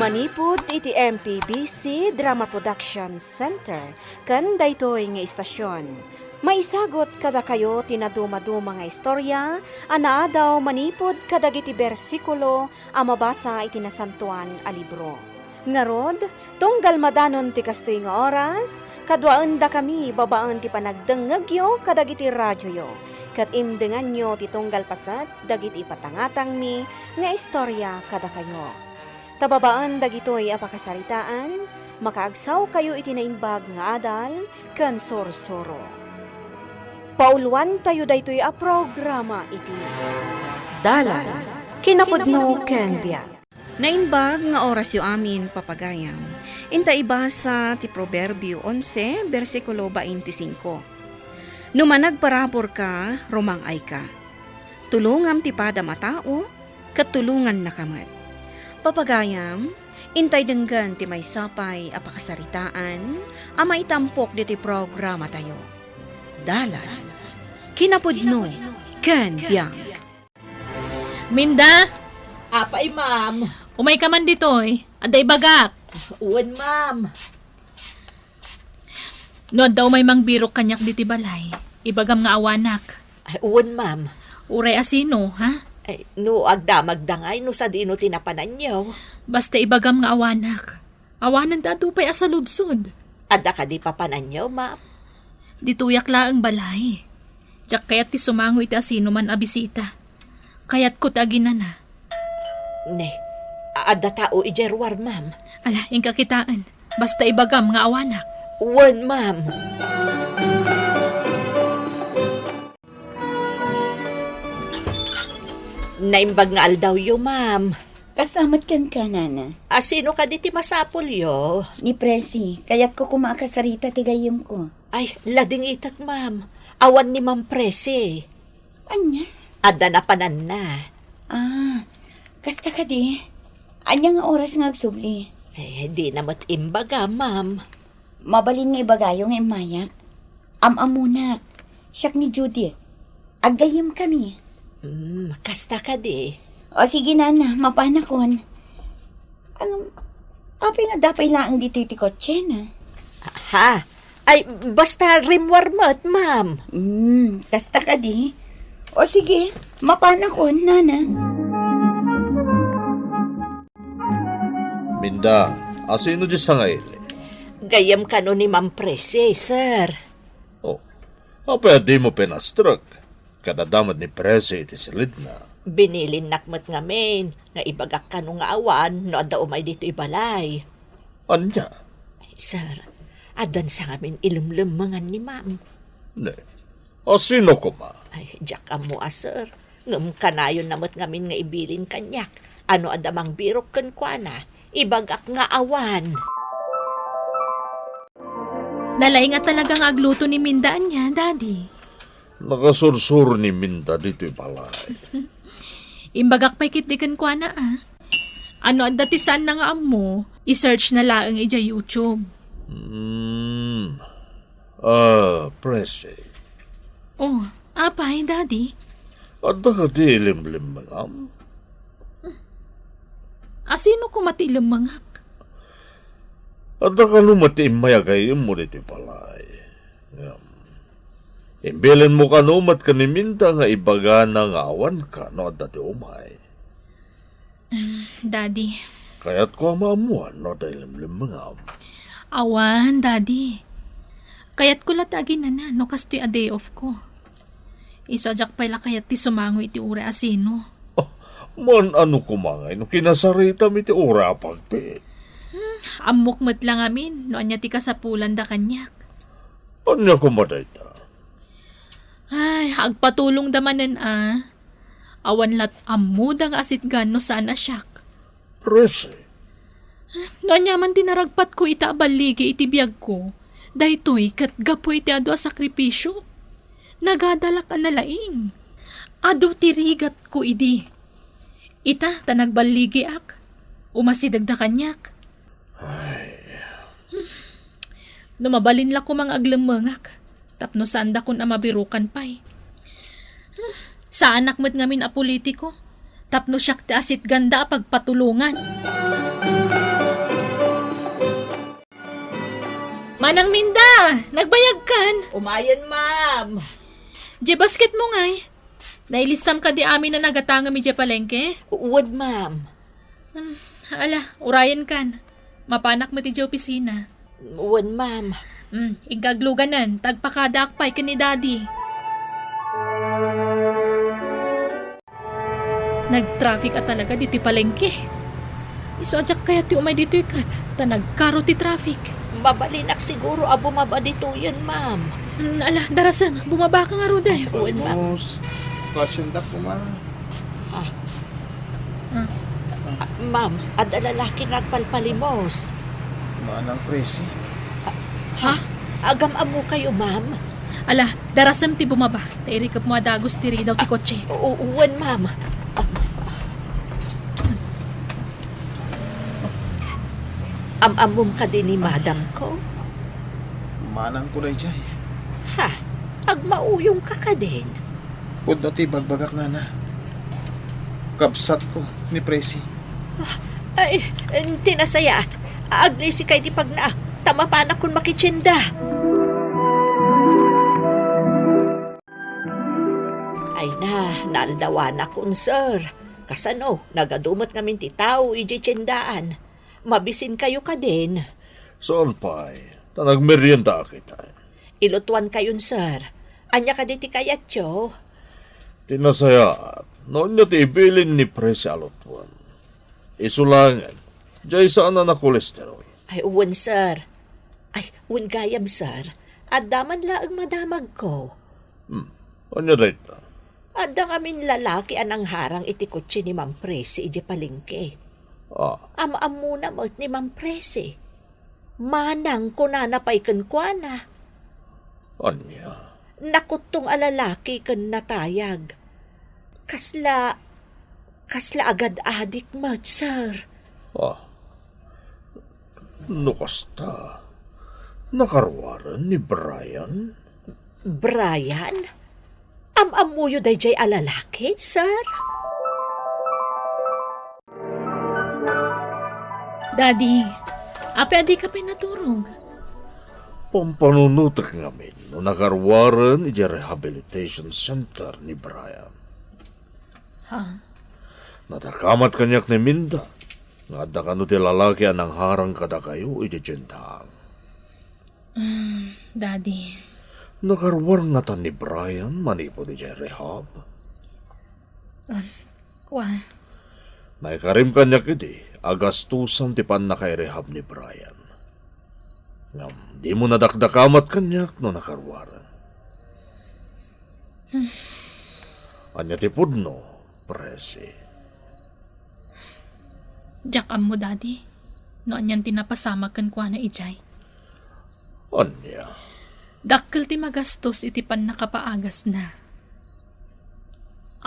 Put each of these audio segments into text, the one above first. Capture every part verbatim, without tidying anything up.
Manipud iti M P B C Drama Production Center ken daytoy nga istasyon, maisagut kadakayo ti nadumaduma nga istorya a naadaw manipud kadagiti bersikulo a mabasa iti Nasantoan a Libro. Ngarud, tunggal madanon ti kastoy nga oras, kaduaendakami babaen ti panagdengngegyo kadagiti radioyo, ket imdenganyo ti tunggal paset dagiti ipatangatangmi nga istorya kadakayo. Ta babaen dagitoy a pakasaritaan, makaagsawkayo iti naimbag nga adal ken sursuro. Pauluantayo daytoy a programa iti Dalan, Kinapudno ken Biag. Naimbag nga orasyo amin, papagayam. Inta ibasa ti Proverbio onse, bersikulo twenty-five. No managparaburka, rumang-ayka. Tulongam ti padam a tao, ket tulongannaka met. Papagayam, intay denggen ti maysa pay a pakasaritaan a maitampok ditoy programatayo. Dalan, kinapudno, ken biag. Minda! Apay, ma'am? Umayka man ditoy. Adda ibagak. Wen, ma'am. No adda umay mangbirok kaniak ditoy balay, ibagam nga awanak. Ay, wen, ma'am. Uray a sino, ha? Ay, no agdamagda ngay, no sadino ti napananyo? Basta ibagam nga awanak. Awanen ta adu pay a saludsod. Adda kadi papananyo, ma'am? Ditoyak laeng balay. Diak kayat ti sumango iti asinoman a bisita. Kayatko ti aginana. Ne, a-, adda tao idiay ruar, ma'am. Ala, inka kitaen. Basta ibagam nga awanak. Wen, ma'am. Naimbag nga aldawyo, ma'am. Kasta met kenka, nana. A, sino kadi ti masapulyo? Ni Presi, kayatko koma a kasarita ti gayyemko. Ay, ladingitek, ma'am. Awan ni Ma'am Presi. Ania? Adda napananna. Ah, kasta kadi. Ania nga oras nga agsubli? Eh, dina met imbaga, ma'am. Mabalin nga ibagayo nga immayak. Am-ammonak. Siak ni Judith. Aggayyemkami. Hmm, kasta kadi. O sige, nana, mapanakon. Ngem, apay nga adda pay laeng ditoy ti kotsena? Ha? Ay, basta rimmuar met, ma'am. Hmm, kasta kadi. O sige, mapanakon, nana. Minda, asino diay sangaili? Gayyem kano ni Ma'am Presi, sir. Oh, apay a dimo pinastrek? Kadada met ni Presi iti silidna. Binilinnak met ngamin nga ibagak kano nga awan no adda umay ditoy balay. Ania? Sir, addan sa ngamin ilemlemmengan ni ma'am. Ne, asino koma? Ay, diak ammo a, sir. Ngem kanayonna met ngamin nga ibilin kaniak. No adda mangbirok kenkuana, ibagak nga awan. Nalaing a talaga nga agluto ni Minda ania, Daddy. Nakasursuro ni Minda ditoy balay. Imbagak pay ketdi kenkuana, a. No adda ti saanna nga ammo, i-searchna laeng idiay YouTube. Hmm. Ah, Presi. Oh, apay, Daddy? Adda kadi ilemlemmengam? Asino koma ti ilemmengak? Adda kano met ti immayak a gayyemmo ditoy balay. Ngem, imbilinmo kano met ken ni Minda nga ibagana nga awanka no adda ti umay. Em, Daddy. Kayatko a maammuan no adda ilemlemmengam. Awan, Daddy. Kayatko la ti aginana no kastoy a day off ko. Isu a diak pay la kayat ti sumango iti uray a sino. Ah, man-ano koma ngay no kinasaritam iti uray a pagbiit? Hmm, ammok met la ngamin no ania ti kasapulanda kaniak. Ania koma dayta? Ay, agpatulongda manen a. Awan lat ammoda nga asitgan no saan a siak. Presi. No ania man ti naragpatko ita a balligi iti biagko, daytoy ket gapu iti adu a sakripisio. Nagadalak a nalaing. Adu ti rigatko idi. Ita ta nagballigiak. Umasidegda kaniak. Ay. No mabalin la koma nga aglemmengak, tapno saandakon a mabirukan pay. Saanak met ngamin a politiko, tapno siak ti asitganda a pagpatulongan. Manang Minda, nagbayagkan? Umayen, ma'am. Diay basketmo ngay. Nailistam kadi amin a nagatangem idiay palengke? Wen, ma'am. Hmm, ala, urayenkan. Mapanak met idiay opisina. Wen, ma'am. Hmm, inka agluganan, ta agpakadaak pay ken ni Daddy. Nag-traffic a talaga ditoy palengke. Isu a diak kayat ti umay ditoy ket ta nagkaro ti traffic. Mabalinak siguro a bumaba ditoyen, ma'am. Mm, ala, darasem, bumabaka ngaruden. Ay, wen, ma'am. Palimos. Question da koma. Ah. Ah. Ah, ma'am, adda lalaki nga agpalpalimos. Manang Presi. Ah, ha? Agam-ammokayo, ma'am? Ala, darasem ti bumaba. Ta irikepmo a dagus ti ridaw ti kotse. O, o, wen, ma'am. Am-ammom kadi ni madam ko? Manang ko daydiay. Ha? Agmauyong ka kadin? Pudno ti bagbagak, nana. Kabsat ko ni Presi. Ah, ay, ti nasayaat. Aglisi kay ti pagnaak, ta mapanakon makitienda. Ay na, naaldawanakon, sir. Kasano, nagadu met ngamin ti tao idiay tiendaan. Mabisinkayo kadin? Saan pay, ta nagmeriendaak itay. Ilutuankayon, sir. Ania kadi ti kayatyo? Ti nasayaat, no ania ti ibilin ni Presi a lutuan. Isu laengen, diay saan a nakolesterol. Ay, wen, sir. Ay, wen gayam, sir. Adda man laeng madamagko. Hmm. Ania dayta? Adda ngamin lalaki a nangharang iti kotse ni Ma'am Presi idiay palengke. Ah. Am-ammona met ni Ma'am Presi. Manang kunana pay kenkuana. Ania? Nakuttong a lalaki ken natayag. Kasla, kasla agad-adik met, sir. Ah. No kasta, nakaruaren ni Brian? Brian? Am-ammoyo daydiay a lalaki, sir? Daddy, apay a dika pay naturog? Pampanunotek ngamin no nakaruaren idiay rehabilitation center ni Brian. Ha? Nadakamat kaniak ni Minda nga adda kano ti lalaki a nangharang kadakayo idiay tiendaan. Mm, Daddy. Nakaruar ngata ni Brian manipud idiay rehab? Ah, kua. Naikarim kaniak idi a gastusan ti pannakairehab ni Brian. Ngem dimo nadakdakamat kaniak no nakaruaren. Ania ti pudno, Presi? Diak ammo, Daddy, no anian ti napasamak kenkuana idiay. Ania? Dakkel ti magastos iti pannakapaagasna.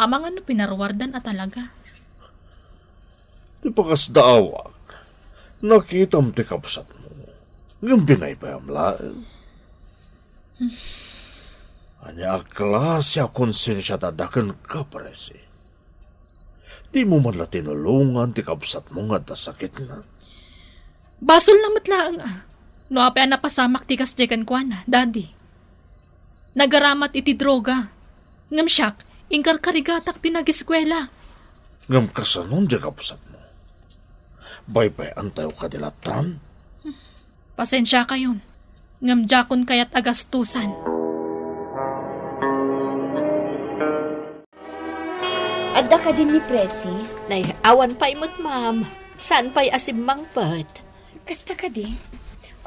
Amangan no pinaruardan a talaga. Ti pakasdaawak, nakitam ti kabsatmo, ngem binaybay-am laeng. Ania a klase a konsensia ti adda kenka, Presi? Dimo man la tinulongan ti kabsatmo nga adda sakitna? Basolna met laeng a no apay a napasamak ti kasdiay kenkuana, Daddy. Nagaramat iti droga. Ngem siak, inkarkarigatak ti nageskuela. Ngem kasano diay kabsatmo? Baybay-antayo kadi lattan? Pasensiakayon, ngem diakon kayat a gastusan. Adda kadin ni Presi? Nay, awan pay met, ma'am. Saan pay a simmangpet? Kasta kadi?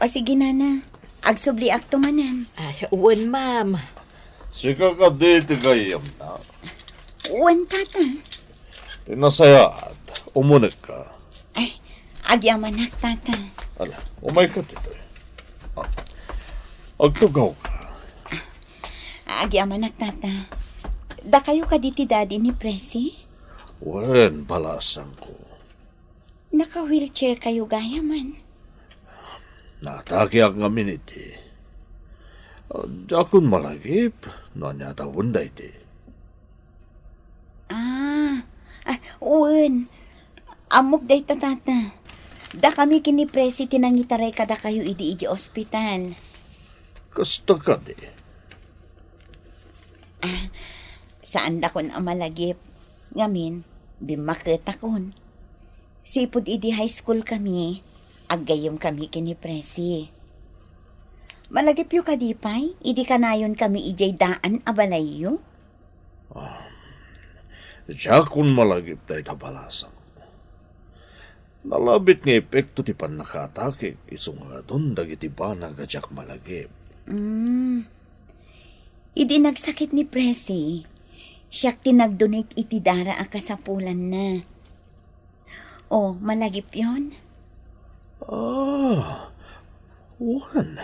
O sige, nana. Agsubliakto manen. Ay, wen, ma'am. Sika kadi ti gayyemna? Wen, tata. Ti nasayaat, umunegka. Ay, agyamanak, tata. Ala, umayka ditoy. Ah, agtugawka. Agyamanak, tata. Dakayo kadi ti daddy ni Presi? Wen, balasangko. Naka-wheelchair kayo gayamen? Naatakeak ngamin iti. Ah, diakon malagip no ania tawen daydi. Ah, ah, wen. Ammok dayta, tata. Dakami ken ni Presi ti nangitaray kadakayo idi idiay ospital. Kasta kadi? Saandakon a malagip. Ngamin, bimmaketakon. Sipud idi high school kami, aggayyem kami ken ni Presi. Malagipyo kadi pay idi kanayon kami idiay daan a balayyo? Ah, diakon malagip dayta balasang. Nalabit nga epekto ti pannakatakek isu nga adun dagiti banag a diak malagip. Mm. Idi nagsakit ni Presi, siak ti nagdonate iti dara a kasapulanna. O, malagipyon? Ah, wen.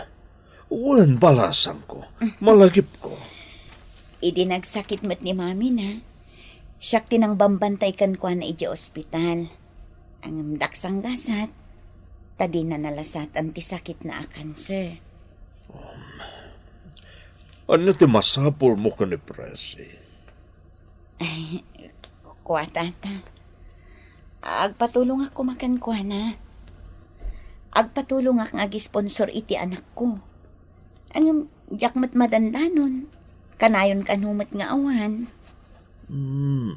Wen, balasangko. Malagipko. Idi nagsakit met ni Mami na, siak ti nangbambantay kenkuana idiay ospital. Ngem daksanggasat, ta dina nalasatan ti sakitna a kanser. Ania ti masapulmo ken ni Presi? Ay, kua, Tata. Agpatulongak koma kenkuana. Agpatulongak nga agisponsor iti anakko. Ngem diak met madandanon. Kanayon kano met nga awan. Hmm.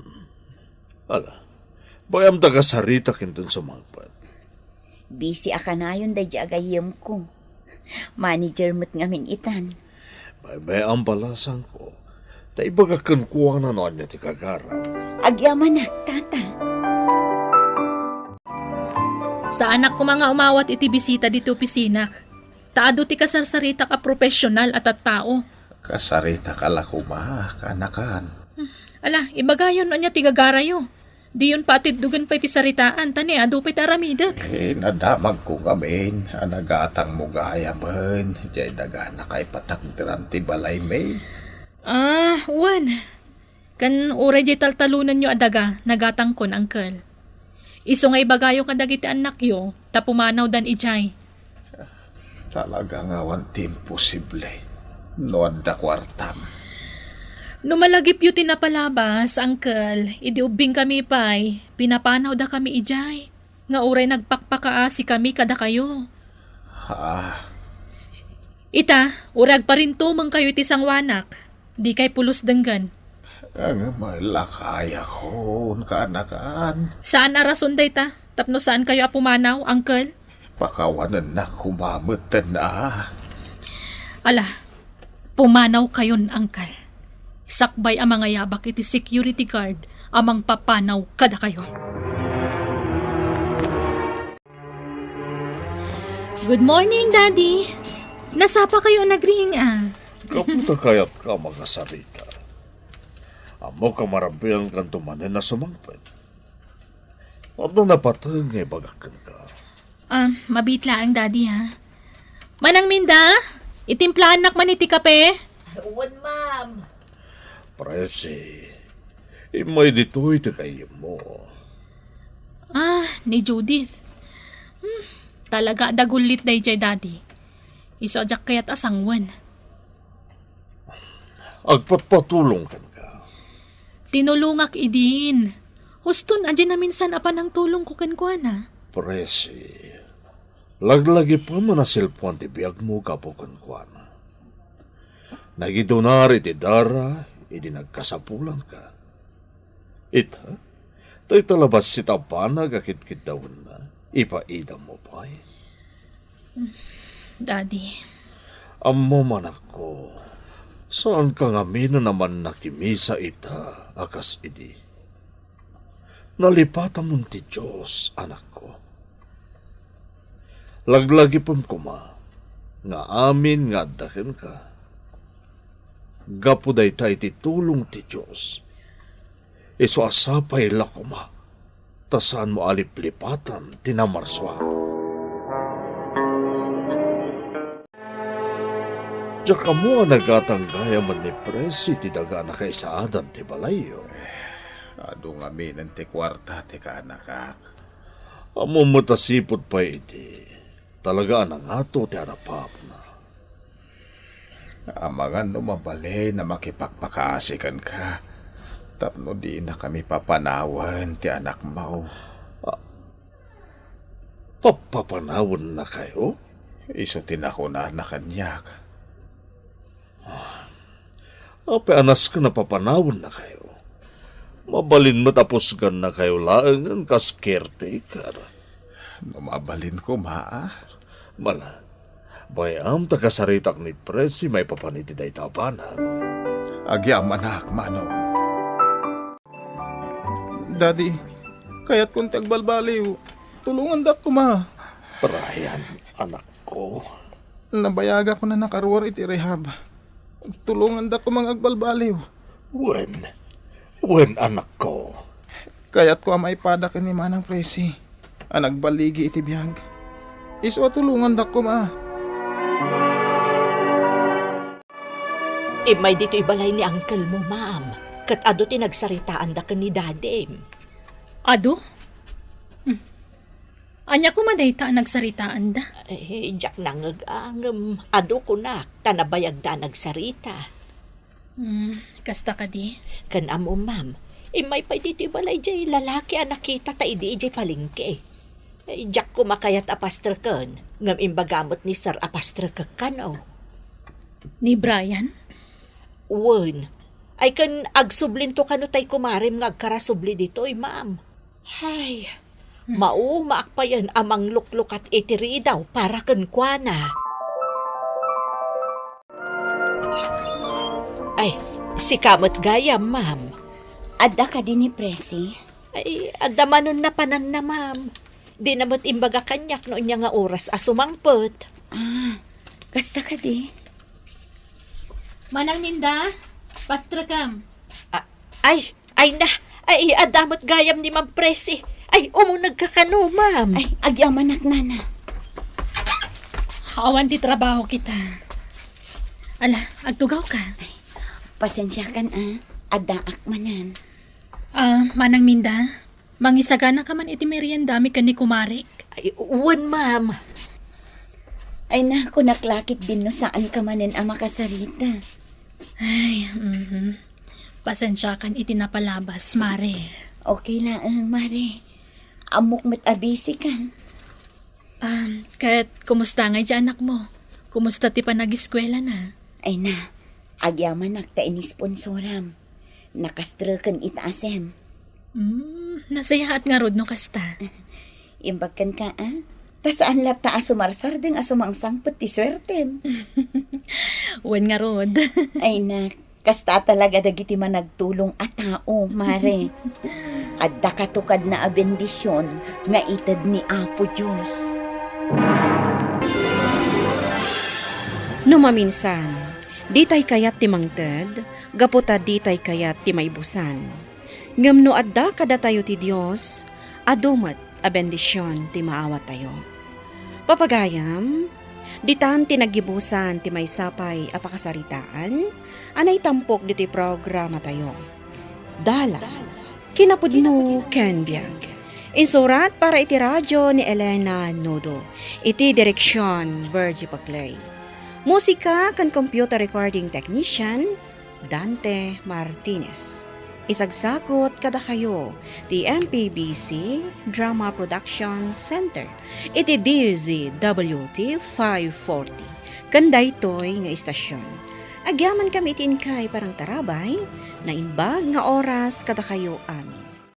Ala, bay-am ta kasaritak inton sumangpet. Busy a kanayon daydi a gayyemko. Manager met ngamin itan. Bay-am, balasangko, ta ibagak kenkuana no ania ti gagaram. Agyamanak, Tata. Saanak koma nga umawat iti bisita ditoy opisinak. Ta adu ti kasarsaritak a profesional a tattao. Kasaritak a la koma, kaanakan. Ala, ibagayon no ania ti gagarayo. Diyon patiddogen pay ti saritaan, ta ni adu pay ti aramidek. Eh, nadamagko ngamin a nagatangmo gayamen, diay daga nakaipatakderan ti balaymi. Ah, wen. Ken uray diay taltalonenyo a daga, nagatangkon, Uncle. Isu nga ibagayo kadagiti annakyo, ta pumanawdan idiay. Talaga nga awan ti imposible no adda kuartam. No malagipyo ti napalabas, Uncle, idi ubbingkami pay, pinapanawdakami idiay, nga uray nagpakpakaasikami kadakayo. Ha? Ita, uray agparintumengkayo iti sangoanak, dikay pulos denggen. Ngem lakayakon, kaanakan. Saan a rason dayta tapno saankayo a pumanaw, Uncle? Pakawanennak koma metten a. Ala, pumanawkayon, Uncle. Sakbay a mangayabak iti security guard a mangpapanaw kadakayo. Good morning, Daddy. Nasapa kayo a nagring, ah. Gapu ta kayatka a makasarita. Ammok a marabiankanto manen a sumangpet. Adda napateg nga ibagak kenka. Ah, mabiit laeng, Daddy, ha. Manang Minda, itimplaannak man iti kape? Wen, ma'am. Presi, immay ditoy ti gayyemmo. Ah, ni Judith. Hmm, talaga a dagullit daydiay, Daddy. Isu a diak kayat a sanguen. Agpatpatulong kenka. Tinulongak idin. Huston, adda naminsan a panangtulongko kenkuana. Presi, laglagipem a nasilpuan ti biagmo gapu kenkuana. Nagidunar iti dara idi nagkasapulanka. Ita, dayta labasit a banag a kitkiddawenna, ipaidammo pay. Daddy. Ammom, anakko, saanka ngamin a mannakimisa ita a kas idi. Nalipatamon ti Dios, anakko. Laglagipem koma nga amin nga adda kenka, gapu dayta iti tulong ti Dios, isu a sapay la koma ta saanmo a liplipatan ti namarsua. Diak ammo a nagatang gayamen ni Presi ti daga a nakaisaadan ti balayyo. Adu ngaminen ti kuarta ti kaanakak. Ammom met a sipud pay idi, talaga a nangato ti arapapna. Amangan no mabalin a makipakpakaasi kenka, tapno dinakami papanawen ti anakmo. A-, Pappapanawennakayo? Isu ti nakunana kaniak. Apay a nasken a papanawennakayo? Mabalin met a pusgannakayo laengen kas caretaker. No mabalin koma, a. Mala, bay-am ta kasaritak ni Presi maipapan iti dayta a banag. Agyamanak, Manong. Daddy, kayatkon ti agbalbaliw. Tulongandak koma. Brian, anakko. Nabayagakon a nakaruar iti rehab. Tulongandak koma nga agbalbaliw. Wen, wen, anakko. Kayatko a maipada ken ni Manang Presi a nagballigi iti biag. Isu a tulongandak koma. Immay ditoy balay ni uncle mo, ma'am. Ket adu ti nagsaritaanda ken ni dadim. Adu? Hmm. Ania koma dayta a nagsaritaanda? Eh, diak nangeg-angem. Adu kunak, ta nabayagda a nagsarita. Hmm, kasta kadi? Ken ammo, ma'am. Immay pay ditoy balay jay lalaki a nakita ta idi idiay palengke. Eh, diak koma kayat a pastreken, ngem imbaga met ni Sir a pastrekek kano. Ni Brian? Wen. Ay, ken agsublinto kano tay kumarem nga agkarasubli ditoy, ma'am. Hay, maumaak payen a mangluklukat iti ridaw para kenkuana. Ay, sika met gayam, ma'am. Adda kadi ni Presi? Ay, adda manen napananna, ma'am. Dina met imbaga kaniak no ania nga oras a sumangpet. Ah, kasta kadi? Manang Minda, pastrekam. Ah, ay, ay na, ay, adda met gayam ni Ma'am Presi. Ay, umunegka kano, ma'am. Ay, agyamanak, nana. Awan ti trabaho kita. Ala, agtugawka. Ay, pasensiakan, a. Addaak manen. Ah, Manang Minda, mangisaganaka man iti meriendami ken ni kumarek? Ay, wen, ma'am. Ay na, kunak la ketdin no saanka manen a makasarita. Ay, mhm. Pasensiakan iti napalabas, Mare. Okay laeng, Mare. Ammok met a busy ka. Um, ket kumusta ngay ti anakmo? Kumusta ti panageskuelana? Ay na, agyamanak ta inisponsoram. Nakastreken ita a sem. Mm, nasayaat ngarud no kasta. Imbag kenka, a? Ta saan latta a sumarsardeng a sumangsangpet ti suertem. Wen ngarud. Ay na, kasta talaga dagiti managtulong a tao, Mare. Adda katukadna a bendision nga ited ni Apo Dios. No maminsan, ditay kayat ti mangted, gapu ta ditay kayat ti maibusan. Ngem no adda kadatayo ti Dios, adu met a bendision ti maawattayo. Papagayam, ditan ti naggibusan ti maysa pay a pakasaritaan a naitampok ditoy programatayo. Dalan, kinapudno ken biag. Insurat para iti radio ni Elena Nudo. Iti direksion, Virgie Paclay. Musika ken computer recording technician, Dante Martinez. Isagsagut kadakayo ti M P B C Drama Production Center iti D Z W T five forty ken daytoy nga istasyon. Agyamankami iti inkay panangtarabay, naimbag nga oras kadakayo amin.